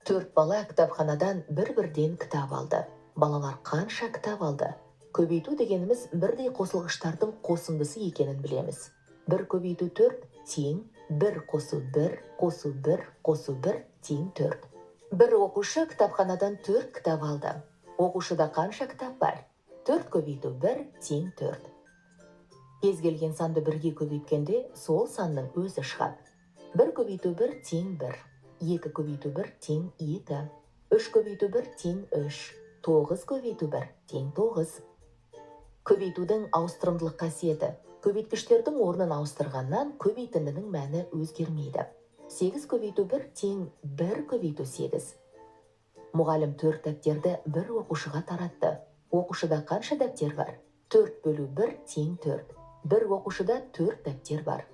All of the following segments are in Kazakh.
4 бала кітапханадан бір-бірден кітап алды. Балалар қанша кітап алды? Көбейту дегеніміз бірдей қосылғыштардың қосындысы екенін білеміз. 1 көбейту 4 тең 1 қосу 1 қосу 1 қосу 1 тең 4. Бір оқушы кітапханадан 4 кітап алды. Оқушыда қанша кітап бар? 4 көбейту 1 тең 4. Кез келген санды бірге көбейткенде сол санның өзі шығады. 1 көбейту 1 тең 1. 2 көбейту 1 тең 2. 3 көбейту 1 тең 3. 9 көбейту 1 тең 9. Көбейтудің ауыстырымдылық қасиеті. Көбейткіштердің орнын ауыстырғаннан көбейтіндінің мәні өзгермейді. 8 көбейту 1 тең 1 көбейту 8. Мұғалім 4 дәптерді бір оқушыға таратты. Оқушыда қанша дәптер бар? 4 бөлу 1 тең 4. Бір оқушыда 4 дәптер бар.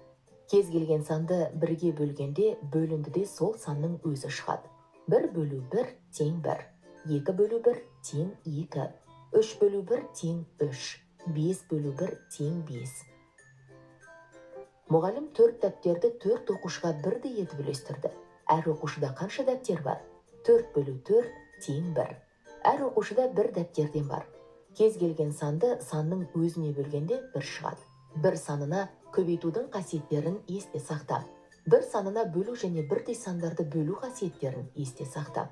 Кез келген санды бірге бөлгенде бөліндіде сол санның өзі шығады. 1 бөлу 1 тең 1. 2 бөлу 1 тең 2. 3 бөлу 1 тең 3. 5 бөлу 1 тең 5. Мұғалім 4 дәптерді 4 оқушыға бірдей етіп үлестірді. Әр оқушыда қанша дәптер бар? 4 бөлу 4 тең 1. Әр оқушыда бір дәптерден бар. Кез келген санды санның өзіне бөлгенде 1 шығады. 1 санына көбейтудің қасиеттерін есте сақта. 1 санына бөлу және бірдей сандарды бөлу қасиеттерін есте сақта.